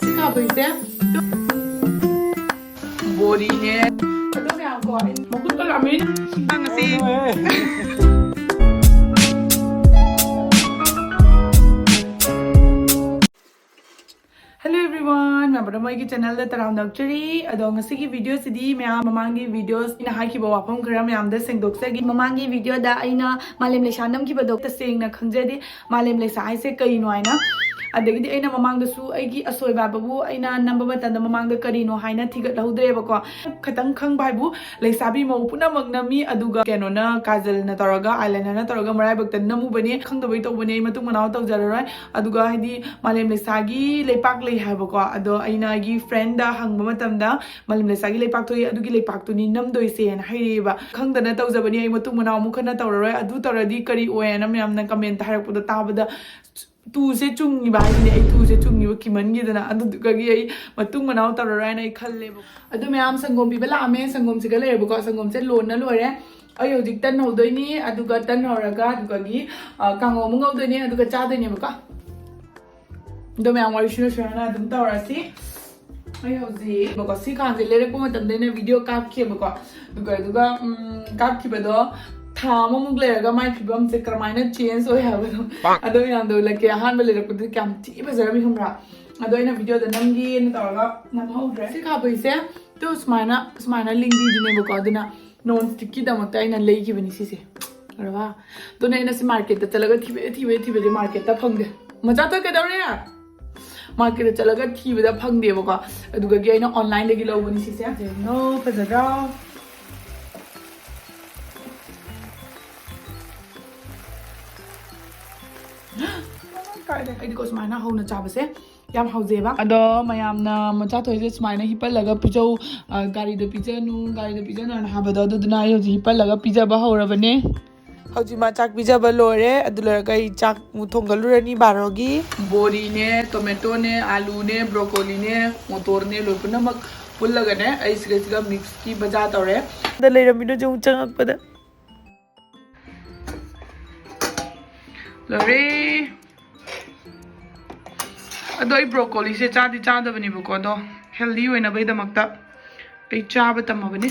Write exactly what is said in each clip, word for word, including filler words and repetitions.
ꯁꯤ ꯈꯥꯕꯩꯁꯦ ꯕꯣꯔꯤꯅꯦ꯫ ꯑꯗꯨ ꯃꯌꯥꯝ ꯀꯣ, ꯑꯩ ꯃꯈꯨꯠꯀ ꯂꯥꯝꯃꯦ꯫ ꯅꯪ ꯉꯁꯤ Hello everyone, ꯃꯌꯥꯝ ꯄꯨꯝꯅꯃꯛ ꯑꯩꯒꯤ channelꯗ ꯇꯔꯥꯝꯅ ꯑꯣꯛꯆꯔꯤ꯫ ꯑꯗꯣ ꯉꯁꯤꯒꯤ videoꯁꯤꯗꯤ ꯃꯌꯥꯝ ꯃꯃꯥꯡꯒꯤ videos ꯑꯩꯅ ꯍꯥꯏꯈꯤꯕ ꯋꯥꯐꯝ ꯈꯔ ꯃꯌꯥꯝꯗ ꯁꯦꯡꯗꯣꯛꯆꯒꯦ꯫ ꯃꯃꯥꯡꯒꯤ videoꯗ ꯑꯩꯅ ꯃꯥꯂꯦꯝ ꯂꯩꯁꯥ ꯅꯝꯈꯤꯕꯗꯣ ꯇꯁꯦꯡꯅ ꯈꯪꯖꯗꯦ꯫ ꯃꯥꯂꯦꯝ ꯂꯩꯁꯥ ꯍꯥꯏꯁꯦ ꯀꯩꯅꯣ ꯍꯥꯏꯅ꯫ ꯑꯗꯒꯤꯗꯤ ꯑꯩꯅ ꯃꯃꯥꯡꯗꯁꯨ ꯑꯩꯒꯤ ꯑꯁꯣꯏꯕ ꯍꯥꯏꯕꯕꯨ ꯑꯩꯅ ꯅꯝꯕ ꯃꯇꯝꯗ ꯃꯃꯥꯡꯗ ꯀꯔꯤꯅꯣ ꯍꯥꯏꯅ ꯊꯤꯒꯠꯍꯧꯗ꯭ꯔꯦꯕꯀꯣ꯫ ꯈꯇꯪ ꯈꯪꯕ ꯍꯥꯏꯕꯨ ꯂꯩꯁꯥꯕꯤ ꯃꯧ ꯄꯨꯝꯅꯃꯛꯅ ꯃꯤ ꯑꯗꯨꯒ ꯀꯩꯅꯣꯅ ꯀꯥꯖꯜꯅ ꯇꯧꯔꯒ eyelinerꯅ ꯇꯧꯔꯒ ꯃꯔꯥꯏꯕꯛꯇ ꯅꯝꯃꯨꯕꯅꯦ꯫ ꯈꯪꯗꯕꯩ ꯇꯧꯕꯅꯦ, ꯑꯩ ꯃꯇꯨꯡ ꯃꯅꯥꯎ ꯇꯧꯖꯔꯔꯣꯏ꯫ ꯑꯗꯨꯒ ꯍꯥꯏꯗꯤ ꯃꯥꯂꯦꯝ ꯂꯩꯁꯥꯒꯤ ꯂꯩꯄꯥꯛ ꯂꯩ ꯍꯥꯏꯕꯀꯣ, ꯑꯗꯣ ꯑꯩꯅ ꯑꯩꯒꯤ friendꯗ ꯍꯪꯕ ꯃꯇꯝꯗ ꯃꯥꯂꯦꯝ ꯂꯩꯁꯥꯒꯤ ꯂꯩꯄꯥꯛ ꯊꯣꯛꯏ, ꯑꯗꯨꯒꯤ ꯂꯩꯄꯥꯛꯇꯨꯅꯤ ꯅꯝꯗꯣꯏꯁꯦꯅ ꯍꯥꯏꯔꯛꯑꯦꯕ꯫ ꯈꯪꯗꯅ ꯇꯧꯖꯕꯅꯤ, ꯑꯩ ꯃꯇꯨꯡ ꯃꯅꯥꯎ ꯑꯃꯨꯛ ꯍꯟꯅ ꯇꯧꯔꯔꯣꯏ꯫ ꯑꯗꯨ ꯇꯧꯔꯗꯤ ꯀꯔꯤ ꯑꯣꯏ ꯍꯥꯏꯅ ꯃꯌꯥꯝꯅ comment ꯍꯥꯏꯔꯛꯄꯗꯣ ꯇꯥꯕꯗ ꯇꯨꯁꯦ ꯆꯨꯡꯉꯤꯕ ꯍꯥꯏꯁꯤꯅꯦ꯫ ꯑꯩ ꯇꯨꯁꯦ ꯆꯨꯡꯉꯤꯕ ꯀꯤꯃꯟꯒꯤꯗꯅ, ꯑꯗꯨꯗꯨꯒꯤ ꯑꯩ ꯃꯇꯨꯡ ꯃꯅꯥꯎ ꯇꯧꯔꯔꯣꯏ ꯍꯥꯏꯅ ꯑꯩ ꯈꯜꯂꯦꯕ꯫ ꯑꯗꯨ ꯃꯌꯥꯝ ꯁꯪꯒꯣꯝ ꯄꯤꯕ ꯂꯥꯛꯑꯝꯃꯦ, ꯁꯪꯒꯣꯝꯁꯤꯒ ꯂꯩꯔꯦꯕꯀꯣ꯫ ꯁꯪꯒꯣꯝꯁꯦ ꯂꯣꯟꯅ ꯂꯣꯏꯔꯦ꯫ ꯑꯩ ꯍꯧꯖꯤꯛ ꯇꯟ ꯍꯧꯗꯣꯏꯅꯤ, ꯑꯗꯨꯒ ꯇꯟ ꯍꯧꯔꯒ ꯑꯗꯨꯒꯒꯤ ꯑ, ꯀꯥꯡꯉꯧ ꯑꯃ ꯉꯧꯗꯣꯏꯅꯤ, ꯑꯗꯨꯒ ꯆꯥꯗꯣꯏꯅꯦꯕꯀꯣ꯫ ꯑꯗꯣ ꯃꯌꯥꯝ ꯋꯥꯔꯤ ꯁꯨꯅ ꯁꯨꯅ ꯑꯗꯨꯝ ꯇꯧꯔꯁꯤ꯫ ꯑꯩ ꯍꯧꯖꯤꯛ ꯕꯀꯣ, ꯁꯤ ꯈꯥꯡꯁꯦ ꯂꯩꯔꯛꯄ ꯃꯇꯝꯗ ꯑꯩꯅ video ꯀꯥꯞꯈꯤꯕꯀꯣ꯫ ꯑꯗꯨꯒ ꯑꯗꯨꯒ ꯎꯝ, ꯀꯥꯞꯈꯤꯕꯗꯣ ꯊꯥ ꯑꯃꯃꯨꯛ ꯂꯩꯔꯒ ꯃꯥꯏ ꯐꯤꯕꯝꯁꯦ ꯀꯔꯝꯍꯥꯏꯅ change ꯑꯣꯏ ꯍꯥꯏꯕꯗꯣ, ꯑꯗꯣ ꯃꯌꯥꯝꯗꯣ ꯎꯠꯂꯛꯀꯦ꯫ ꯑꯍꯥꯟꯕ ꯂꯩꯔꯛꯄꯗꯨꯗꯤ ꯀꯌꯥꯝ ꯊꯤ ꯐꯖꯔꯝꯃꯤ ꯈꯪꯕ꯭ꯔꯥ? ꯑꯗꯣ ꯑꯩꯅ videoꯗ ꯅꯝꯒꯦꯅ ꯇꯧꯔꯒ ꯅꯝꯍꯧꯗ꯭ꯔꯦ꯫ ꯁꯤ ꯈꯥꯕꯩꯁꯦ ꯇꯨ ꯁꯨꯃꯥꯏꯅ ꯁꯨꯃꯥꯏꯅ ꯂꯤꯡꯕꯤꯗꯨꯅꯦꯕꯀꯣ꯫ ꯑꯗꯨꯅ non stickꯀꯤꯗꯃꯛꯇ ꯑꯩꯅ ꯂꯩꯈꯤꯕꯅꯤ ꯁꯤꯁꯦ꯫ ꯑꯔꯕ꯫ ꯑꯗꯨꯅ ꯑꯩꯅ ꯁꯤ marketꯇ ꯆꯠꯂꯒ ꯊꯤꯕ ꯊꯤꯕ ꯊꯤꯕꯁꯦ marketꯇ ꯐꯪꯗꯦ꯫ ꯃꯆꯥ ꯊꯣꯏ ꯀꯩꯗꯧꯔꯦ? Marketꯇ ꯆꯠꯂꯒ ꯊꯤꯕꯗ ꯐꯪꯗꯦꯕꯀꯣ꯫ ꯑꯗꯨꯒꯒꯤ ꯑꯩꯅ onlineꯗꯒꯤ ꯂꯧꯕꯅꯤ ꯁꯤꯁꯦ꯫ ꯀꯩꯅꯣ ꯐꯖꯗ꯭ꯔꯣ? ꯀꯥꯏꯗꯦ꯫ ꯑꯩꯗꯤꯀꯣ ꯁꯨꯃꯥꯏꯅ ꯍꯧꯅ ꯆꯥꯕꯁꯦ ꯌꯥꯝ ꯍꯥꯎꯖꯩꯕ꯫ ꯑꯗꯣ ꯃꯌꯥꯝꯅ ꯃꯆꯥ ꯊꯣꯏꯁꯦ ꯁꯨꯃꯥꯏꯅ ꯍꯤꯞꯄꯜꯂꯒ ꯄꯤꯖꯧ, ꯑ, ꯒꯥꯔꯤꯗ ꯄꯤꯖꯅꯨ, ꯒꯥꯔꯤꯗ ꯄꯤꯖꯅꯨ ꯍꯥꯏꯅ ꯍꯥꯏꯕꯗꯣ, ꯑꯗꯨꯗꯨꯅ ꯑꯩ ꯍꯧꯖꯤꯛ ꯍꯤꯞꯄꯜꯂꯒ ꯄꯤꯖꯕ ꯍꯧꯔꯕꯅꯦ꯫ ꯍꯧꯖꯤꯛ ꯃꯥ ꯆꯥꯛ ꯄꯤꯖꯕ ꯂꯣꯏꯔꯦ꯫ ꯑꯗꯨ ꯂꯣꯏꯔꯒ ꯑꯩ ꯆꯥꯛ ꯑꯃꯨꯛ ꯊꯣꯡꯒꯠꯂꯨꯔꯅꯤ ꯕꯥꯔꯣꯒꯤ꯫ ꯕꯣꯔꯤꯅꯦ, tomatoꯅꯦ, ꯑꯂꯨꯅꯦ, broccoliꯅꯦ, motorꯅꯦ, ꯂꯣꯏ ꯄꯨꯝꯅꯃꯛ ꯄꯨꯜꯂꯒꯅꯦ ꯑꯩ ꯁꯤꯒ ꯁꯤꯒ mixꯀꯤ ꯕꯖꯥꯔ ꯇꯧꯔꯦ꯫ ꯑꯗ ꯂꯩꯔꯝꯃꯤꯅꯣ ꯍꯧꯖꯤꯛ ꯑꯃꯨꯛ ꯆꯪꯉꯛꯄꯗ꯫ ꯂꯣꯏꯔꯦ꯫ ꯑꯗꯣ ꯑꯩ broccoliꯁꯦ ꯆꯥꯗꯤ ꯆꯥꯗꯕꯅꯦꯕꯀꯣ, ꯑꯗꯣ healthy ꯑꯣꯏꯅꯕꯒꯤꯗꯃꯛꯇ ꯑꯩ ꯆꯥꯕ ꯇꯝꯃꯕꯅꯤ꯫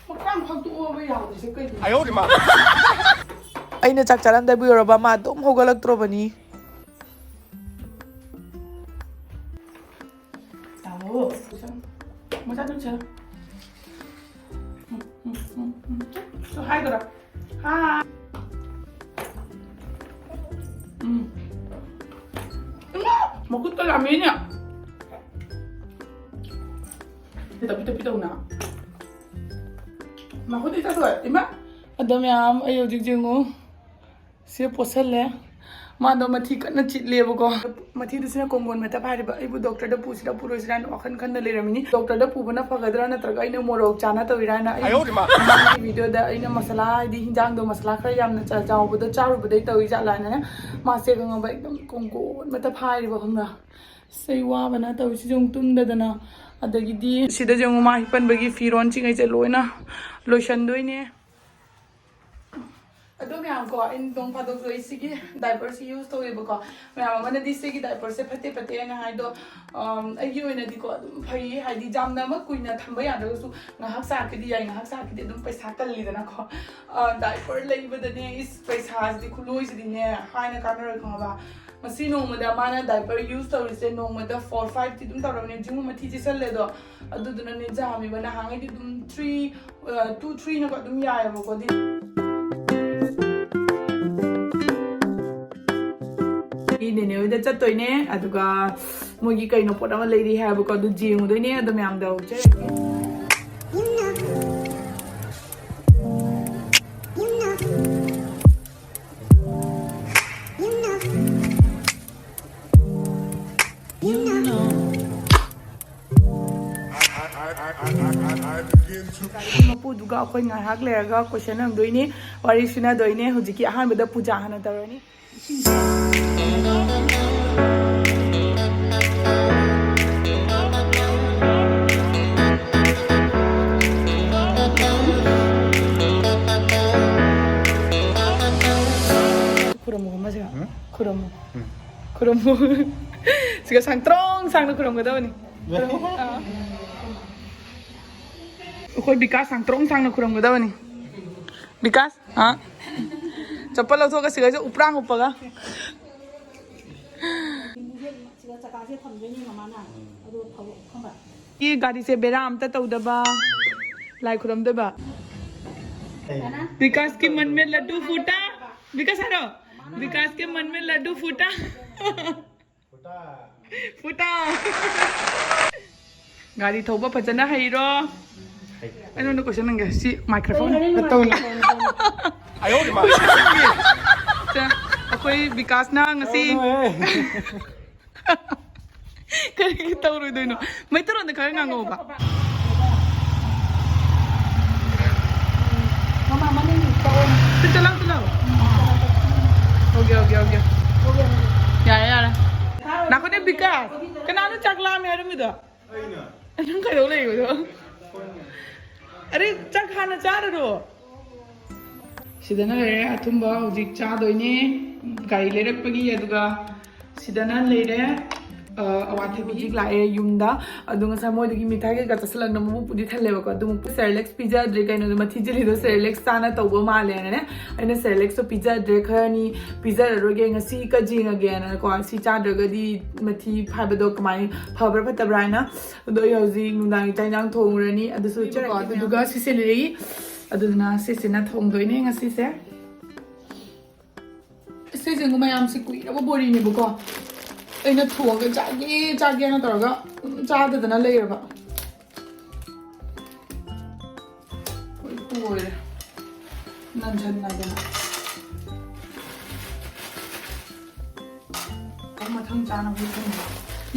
ꯃꯈꯥ ꯐꯛꯇꯣꯛꯑꯕ ꯌꯥꯗ꯭ꯔꯤꯁꯦ ꯀꯩꯒꯤꯅꯣ? ꯑꯩꯅ ꯆꯥꯛ ꯆꯥꯔꯝꯗꯥꯏꯕꯨ ꯌꯧꯔꯕ, ꯃꯥ ꯑꯗꯨꯝ ꯍꯧꯒꯠꯂꯛꯇ꯭ꯔꯕꯅꯤ꯫ ꯇꯥꯃꯣ, ꯃꯆꯥ ꯑꯗꯨꯝ ꯁꯦꯟꯅꯧ꯫ ꯎꯝ, ꯎꯝ, ꯎꯝ, ꯎꯝ꯫ ꯁꯨ ꯍꯥꯏꯗꯣꯔꯥ? ꯍꯥ꯫ ꯎꯝ꯫ ꯏꯃꯥ! ꯃꯈꯨꯠꯀ ꯂꯥꯝꯃꯦꯅꯦ꯫ ꯇꯞꯄꯤ ꯇꯞꯄꯤ ꯇꯧꯅ꯫ ꯃꯈꯨꯠꯇꯤ ꯆꯠꯊꯣꯛꯑꯦ꯫ ꯏꯃꯥ! ꯑꯗꯣ ꯃꯌꯥꯝ, ꯑꯩ ꯍꯧꯖꯤꯛ ꯌꯦꯡꯉꯨ꯫ ꯁꯤ ꯄꯣꯠꯁꯜꯂꯦ꯫ ꯃꯥꯗꯣ ꯃꯊꯤ ꯀꯟꯅ ꯆꯤꯠꯂꯦꯕꯀꯣ꯫ ꯃꯊꯤꯗꯨꯁꯤꯅ ꯀꯣꯡꯒꯣꯟ ꯃꯇꯞ ꯍꯥꯏꯔꯤꯕ꯫ ꯑꯩꯕꯨ doctorꯗ ꯄꯨꯁꯤꯔꯥ ꯄꯨꯔꯣꯏꯁꯤꯔꯥ ꯍꯥꯏꯅ ꯋꯥꯈꯜ ꯈꯟꯅ ꯂꯩꯔꯝꯃꯤꯅꯤ꯫ Doctorꯗ ꯄꯨꯕꯅ ꯐꯒꯗ꯭ꯔꯥ ꯅꯠꯇ꯭ꯔꯒ ꯑꯩꯅ ꯃꯣꯔꯣꯛ ꯆꯥꯅ ꯇꯧꯔꯤꯔꯥ ꯍꯥꯏꯅ ꯑꯩ ꯑꯌꯣ ꯃꯥ! ꯃꯃꯥꯡꯒꯤ videoꯗ ꯑꯩꯅ ꯃꯁꯥꯂꯥ, ꯍꯥꯏꯗꯤ ꯍꯤꯟꯖꯥꯡꯗꯣ ꯃꯁꯥꯂꯥ ꯈꯔ ꯌꯥꯝꯅ ꯆꯥ-, ꯆꯥꯎꯕꯗꯣ ꯆꯥꯔꯨꯕꯗꯩ ꯇꯧꯔꯤ ꯖꯥꯠꯂꯥꯅꯅꯦ꯫ ꯃꯥꯁꯦ ꯈꯪꯉꯕ ꯑꯗꯨꯝ ꯀꯣꯡꯒꯣꯟ ꯃꯇꯞ ꯍꯥꯏꯔꯤꯕ ꯈꯪꯕ꯭ꯔꯥ? ꯑꯁ, ꯑꯩ ꯋꯥꯕꯅ ꯇꯧꯔꯤꯁꯤꯁꯨ ꯑꯃꯨꯛ ꯇꯨꯝꯗꯗꯅ꯫ ꯑꯗꯒꯤꯗꯤ ꯁꯤꯗꯁꯨ ꯑꯃꯨꯛ ꯃꯥ ꯍꯤꯞꯄꯟꯕꯒꯤ ꯐꯤꯔꯣꯟꯁꯤꯡꯉꯩꯁꯦ ꯂꯣꯏꯅ ꯂꯣꯏꯁꯟꯗꯣꯏꯅꯦ꯫ ꯑꯗꯣ ꯃꯌꯥꯝ ꯀꯣ, ꯑꯩ ꯅꯣꯡ ꯐꯥꯗꯣꯛꯁꯨ ꯑꯩ ꯁꯤꯒꯤ diaperꯁꯤ use ꯇꯧꯋꯦꯕꯀꯣ꯫ ꯃꯌꯥꯝ ꯑꯃꯅꯗꯤ ꯁꯤꯒꯤ diaperꯁꯦ ꯐꯠꯇꯦ ꯐꯠꯇꯦ ꯍꯥꯏꯅ ꯍꯥꯏꯗꯣ, ꯑꯝ, ꯑꯩꯒꯤ ꯑꯣꯏꯅꯗꯤꯀꯣ ꯑꯗꯨꯝ ꯐꯩꯌꯦ, ꯍꯥꯏꯗꯤ ꯌꯥꯝꯅꯃꯛ ꯀꯨꯏꯅ ꯊꯝꯕ ꯌꯥꯗ꯭ꯔꯒꯁꯨ ꯉꯥꯏꯍꯥꯛ ꯆꯥꯛꯀꯤꯗꯤ ꯌꯥꯏ, ꯉꯥꯏꯍꯥꯛ ꯆꯥꯛꯀꯤꯗꯤ ꯑꯗꯨꯝ ꯄꯩꯁꯥ ꯀꯜꯂꯤꯗꯅꯀꯣ꯫ ꯑ, diaper ꯂꯩꯕꯗꯅꯦ ꯏꯁ ꯄꯩꯁꯥꯁꯤꯗꯤ ꯈꯨꯂꯣꯏꯁꯤꯗꯤꯅꯦ ꯍꯥꯏꯅ ꯀꯥꯟꯅꯔꯣꯏ ꯈꯪꯉꯕ꯫ ꯉꯁꯤ ꯅꯣꯡꯃꯗ ꯃꯥꯅ diaper use ꯇꯧꯔꯤꯁꯦ ꯅꯣꯡꯃꯗ four fiveꯇꯤ ꯑꯗꯨꯝ ꯇꯧꯔꯕꯅꯦ, ꯍꯧꯖꯤꯛ ꯃꯊꯤ ꯆꯤꯠꯁꯜꯂꯦ ꯑꯗꯣ꯫ ꯑꯗꯨꯗꯨꯅꯅꯦ ꯌꯥꯝꯃꯤꯕ, ꯅꯍꯥꯟꯉꯩꯗꯤ ꯑꯗꯨꯝ three, ꯑ, two threeꯅꯒ ꯑꯗꯨꯝ ꯌꯥꯏꯑꯕꯀꯣ꯫ ꯑꯗꯨꯗꯤ ꯑꯩ ꯅꯦꯅꯦ ꯍꯣꯏꯗ ꯆꯠꯇꯣꯏꯅꯦ, ꯑꯗꯨꯒ ꯃꯣꯏꯒꯤ ꯀꯩꯅꯣ ꯄꯣꯠ ꯑꯃ ꯂꯩꯔꯤ ꯍꯥꯏꯕꯀꯣ, ꯑꯗꯨ ꯌꯦꯡꯉꯨꯗꯣꯏꯅꯦ꯫ ꯑꯗꯣ ꯃꯌꯥꯝꯗ ꯎꯠꯆꯔꯛꯀꯦ꯫ ꯃꯄꯨꯗꯨꯒ ꯑꯩꯈꯣꯏ ꯉꯥꯏꯍꯥꯛ ꯂꯩꯔꯒ question ꯍꯪꯗꯣꯏꯅꯤ, ꯋꯥꯔꯤ ꯁꯨꯅꯗꯣꯏꯅꯦ꯫ ꯍꯧꯖꯤꯛꯀꯤ ꯑꯍꯥꯟꯕꯗ ꯄꯨꯖꯥ ꯍꯥꯟꯅ ꯇꯧꯔꯅꯤ꯫ ꯎꯝ? ꯈꯨꯔꯨꯝꯃꯨ꯫ ꯎꯝ꯫ ꯈꯨꯔꯨꯝꯃꯨ꯫ ꯁꯤꯒ ꯁꯥꯡꯇ꯭ꯔꯣꯡ ꯁꯥꯡꯅ ꯈꯨꯔꯨꯝꯒꯗꯕꯅꯤ꯫ ꯑꯥ꯫ ꯑꯩꯈꯣꯏ ꯕꯤꯀꯥꯁ ꯁꯥꯡꯇ꯭ꯔꯣꯡ ꯁꯥꯡꯅ ꯈꯨꯔꯨꯝꯒꯗꯕꯅꯤ꯫ ꯕꯤꯀꯥꯁ, ꯑꯥ꯫ ꯆꯄꯜ ꯂꯧꯊꯣꯛꯑꯒ ꯁꯤꯒꯁꯦ ꯎꯄ꯭ꯔꯥꯡ ꯎꯞꯄꯒ꯫ ꯁꯤꯗ ꯆꯀꯥꯁꯦ ꯊꯝꯗꯣꯏꯅꯦ ꯃꯃꯥꯅ꯫ ꯑꯗꯨꯒ ꯊꯧꯕ ꯈꯪꯕ꯭ꯔꯥ? ꯁꯤ ꯒꯥꯔꯤꯁꯦ ꯕꯦꯔꯥ ꯑꯝꯇ ꯇꯧꯗꯕ꯫ ꯂꯥꯏ ꯈꯨꯔꯝꯗꯣꯏꯕ꯫ ꯕꯤꯀꯥꯁꯀꯤ ꯃꯟꯃꯦ ꯂꯗꯨ ꯐꯨꯇꯥ꯫ ꯕꯤꯀꯥꯁ ꯍꯥꯏꯔꯣ꯫ ꯕꯤꯀꯥꯁꯀꯤ ꯃꯟꯃꯦ ꯂꯗꯨ ꯐꯨꯇꯥ꯫ ꯐꯨꯇꯥ꯫ ꯒꯥꯔꯤ ꯊꯧꯕ ꯐꯖꯅ ꯍꯩꯔꯣ꯫ ꯑꯩꯉꯣꯟꯗ ꯀꯣꯏꯁꯟ ꯍꯪꯒꯦ꯫ ꯁꯤ ꯃꯥꯏꯀ꯭ꯔꯣꯐꯣꯟ꯫ ꯇꯧꯅꯨ꯫ ꯁꯦ, ꯑꯩꯈꯣꯏ ꯕꯤꯀꯥꯁꯅ ꯉꯁꯤ ꯇꯧꯅꯨꯍꯦ꯫ ꯀꯔꯤꯒꯤ ꯇꯧꯔꯣꯏꯗꯣꯏꯅꯣ? ꯃꯩꯇꯩꯂꯣꯟꯗ ꯈꯔ ꯉꯥꯡꯉꯛꯑꯣꯕ꯫ ꯃꯃꯥ ꯃꯅꯤꯡ ꯆꯠꯂꯣ꯫ ꯁꯤ ꯆꯠꯂꯣ, ꯆꯠꯂꯣ꯫ ꯍꯧꯒꯦ, ꯍꯧꯒꯦ, ꯍꯧꯒꯦ꯫ ꯌꯥꯔꯦ, ꯌꯥꯔꯦ꯫ ꯅꯥꯈꯣꯅꯦ ꯕꯤꯀꯥꯁ꯫ ꯀꯅꯥꯅꯣ ꯆꯥꯛ ꯂꯥꯝꯃꯦ ꯍꯥꯏꯔꯝꯃꯤꯗꯣ? ꯅꯪ ꯀꯩꯗꯧ ꯂꯩꯕꯗꯣ? ꯑꯔꯦ, ꯆꯥꯛ ꯍꯥꯟꯅ ꯆꯥꯔꯨꯔꯣ꯫ ꯁꯤꯗꯅ ꯂꯩꯔꯦ ꯑꯊꯨꯝꯕ, ꯍꯧꯖꯤꯛ ꯆꯥꯗꯣꯏꯅꯦ꯫ ꯒꯥꯔꯤ ꯂꯩꯔꯛꯄꯒꯤ꯫ ꯑꯗꯨꯒ ꯁꯤꯗꯅ ꯂꯩꯔꯦ, ꯑ, ꯑꯋꯥꯊꯕꯤ꯫ ꯍꯧꯖꯤꯛ ꯂꯥꯛꯑꯦ ꯌꯨꯝꯗ꯫ ꯑꯗꯣ ꯉꯁꯥꯏ ꯃꯣꯏꯗꯒꯤ ꯃꯤꯊꯥꯏ ꯀꯩꯀꯥ ꯆꯥꯁꯤꯜꯂꯛꯅ ꯃꯕꯨꯛꯄꯨꯗꯤ ꯊꯜꯂꯦꯕꯀꯣ꯫ ꯑꯗꯨ ꯃꯊꯤ ꯆꯤꯜꯂꯤꯗꯣ ꯁꯦꯔꯦꯂꯦꯛꯁ ꯆꯥꯅ ꯇꯧꯕ ꯃꯥꯜꯂꯦꯅꯅꯦ꯫ ꯑꯩꯅ ꯁꯦꯔꯦꯂꯦꯛꯁꯇꯣ ꯄꯤꯖꯗ꯭ꯔꯦ꯫ ꯈꯔꯅꯤ ꯄꯤꯖꯔꯔꯣꯏꯒꯦ, ꯉꯁꯤ ꯀꯖꯦꯡꯉꯒꯦꯅꯀꯣ꯫ ꯁꯤ ꯆꯥꯗ꯭ꯔꯒꯗꯤ ꯃꯊꯤ ꯐꯥꯏꯕꯗꯣ ꯀꯃꯥꯏꯅ ꯐꯕ꯭ꯔꯥ ꯐꯠꯇꯕ꯭ꯔꯥ ꯍꯥꯏꯅ꯫ ꯑꯗꯣ ꯑꯩ ꯍꯧꯖꯤꯛ ꯅꯨꯡꯗꯥꯡꯒꯤ ꯆꯥꯛ ꯏꯟꯖꯥꯡ ꯊꯣꯡꯉꯨꯔꯅꯤ꯫ ꯑꯗꯨꯁꯨ ꯎꯠꯆꯔꯛꯀꯦ꯫ ꯑꯗꯨꯗꯨꯒ ꯁꯤꯁꯦ ꯂꯩꯔꯛꯏ꯫ ꯑꯗꯨꯗꯨꯅ ꯁꯤꯁꯤꯅ ꯊꯣꯡꯗꯣꯏꯅꯦ ꯉꯁꯤꯁꯦ꯫ ꯁꯤꯁꯤꯡꯒꯨꯝꯕ ꯃꯌꯥꯝꯁꯤ ꯀꯨꯏꯔꯕ ꯕꯣꯔꯤꯅꯦꯕꯀꯣ꯫ ꯑꯩꯅ ꯊꯣꯡꯉꯒ ꯆꯥꯒꯦ ꯆꯥꯒꯦꯅ ꯇꯧꯔꯒ ꯑꯗꯨꯝ ꯆꯥꯗꯗꯅ ꯂꯩꯔꯕ꯫ ꯂꯣꯏ ꯇꯣꯏꯔꯦ꯫ ꯅꯟꯁꯟꯅꯗꯅ꯫ ꯃꯊꯪ ꯆꯥꯅꯕ ꯊꯝꯕ꯫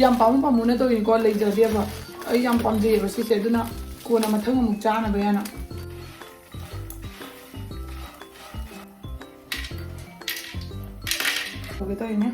ꯌꯥꯝ ꯄꯥꯝꯃꯨ ꯄꯥꯝꯃꯨꯅ ꯇꯧꯔꯤꯅꯤꯀꯣ, ꯂꯩꯖꯗꯦꯕ꯫ ꯑꯩ ꯌꯥꯝ ꯄꯥꯝꯖꯩꯌꯦꯕ ꯁꯤꯁꯦ, ꯑꯗꯨꯅ ꯀꯣꯟꯅ ꯃꯊꯪ ꯑꯃꯨꯛ ꯆꯥꯅꯕ ꯍꯥꯏꯅ꯫ ꯇꯧꯒꯦ ꯇꯧꯔꯤꯅꯦ꯫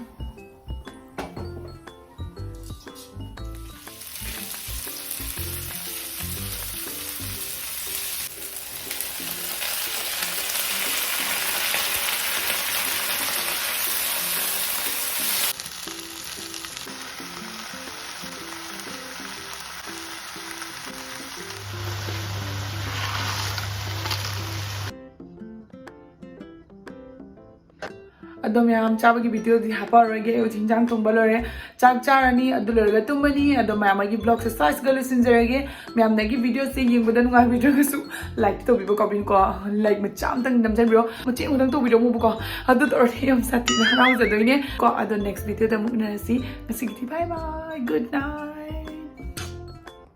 ꯑꯗꯣ ꯃꯌꯥꯝ, ꯆꯥꯕꯒꯤ videoꯗꯤ ꯍꯥꯞꯄꯛꯑꯔꯣꯏꯒꯦ꯫ ꯑꯩ ꯍꯧꯖꯤꯛ ꯍꯤꯟꯖꯥꯡ ꯊꯣꯡꯕ ꯂꯣꯏꯔꯦ, ꯆꯥꯛ ꯆꯥꯔꯅꯤ, ꯑꯗꯨ ꯂꯣꯏꯔꯒ ꯇꯨꯝꯃꯅꯤ꯫ ꯑꯗꯣ ꯃꯌꯥꯝ, ꯑꯩꯒꯤ vlogꯁꯦ ꯁ꯭ꯋꯥꯏꯁꯤꯒ ꯂꯣꯏꯁꯤꯟꯖꯔꯒꯦ꯫ ꯃꯌꯥꯝꯅ ꯑꯩꯒꯤ videoꯁꯦ ꯌꯦꯡꯕꯗ ꯅꯨꯡꯉꯥꯏꯕꯤꯗ꯭ꯔꯒꯁꯨ like ꯇꯧꯕꯤꯕ ꯀꯥꯎꯕꯤꯅꯨꯀꯣ꯫ Like ꯃꯆꯥ ꯑꯃꯇꯪ ꯅꯝꯖꯟꯕꯤꯔꯣ, ꯃꯆꯦꯠ ꯑꯃꯇꯪ ꯇꯧꯕꯤꯔꯝꯃꯨꯕꯀꯣ꯫ ꯑꯗꯨ ꯇꯧꯔꯗꯤ ꯌꯥꯝ ꯁꯥꯊꯤꯅ ꯍꯔꯥꯎꯖꯗꯣꯏꯅꯦ ꯀꯣ꯫ ꯑꯗꯣ next videoꯗ ꯑꯃꯨꯛ ꯎꯅꯔꯁꯤ꯫ ꯉꯁꯤꯒꯤꯗꯤ bye bye, good night꯫